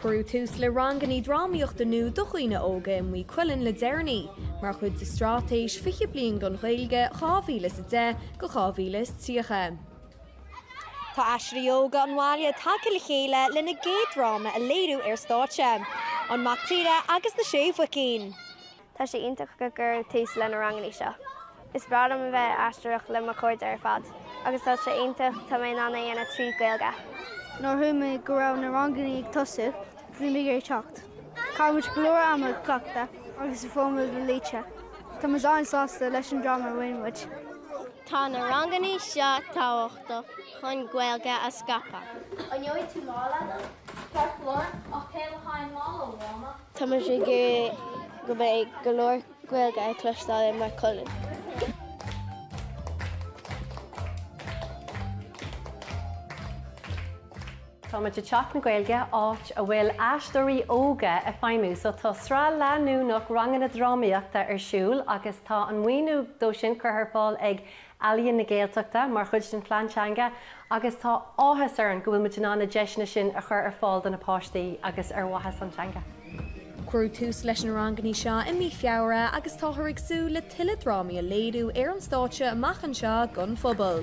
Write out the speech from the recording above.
Cuireadh tús le ranganna drámaíochta nua do dhaoine óga i Maigh Cuilinn le deireanaí, mar chuid de Straitéis 20 Bliain don Ghaeilge 2010-2030. Tá aisteoirí óga an bhaile tagtha le chéile lena gcéad dráma a léiriú ar stáitse, An Mac Tíre agus na Sé Mhuicín. Tá sé iontach go gcuireadh tús le na ranganna seo. Is breá liom a bheith ag aisteoireacht le mo chairde ar fad agus tá sé iontach tá mé in ann é a dhéanamh trí Ghaeilge. Nuair a chuala mé go raibh na ranganna ag tosú, bhí mé ag iarraidh teacht. Chaith muid go leor ama ag cleachtadh agus ag foghlaim na línte. Tá muid an-sásta leis an dráma a rinne muid. Tá na ranganna seo tábhachtach chun Gaeilge a scaipeadh. An ngeobhaidh tú mála dom? Ceart go leor, ach cé le haghaidh an mála, a Mhama? Tá muid ag iarraidh go mbeidh go leor Gaeilge ag cloisteáil i Maigh Cuilinn. Tá muid i dTeach na Gaeilge, áit a bhfuil aisteoirí óga ag feidhmiú. So tá sraith leanúnach ranganna drámaíochta ar siúl agus tá an maoiniú dó sin curtha ar fáil ag Ealaíon na Gaeltachta mar chuid den phlean teanga agus tá áthas orainn go bhfuil muid in ann na deiseanna sin a chur ar fáil do na páistí agus ar mhaithe an teanga. Cuireadh tús leis na ranganna seo i mí Feabhra agus táthar ag súil le tuilleadh drámaí a léiriú ar an stáitse amach anseo don phobal.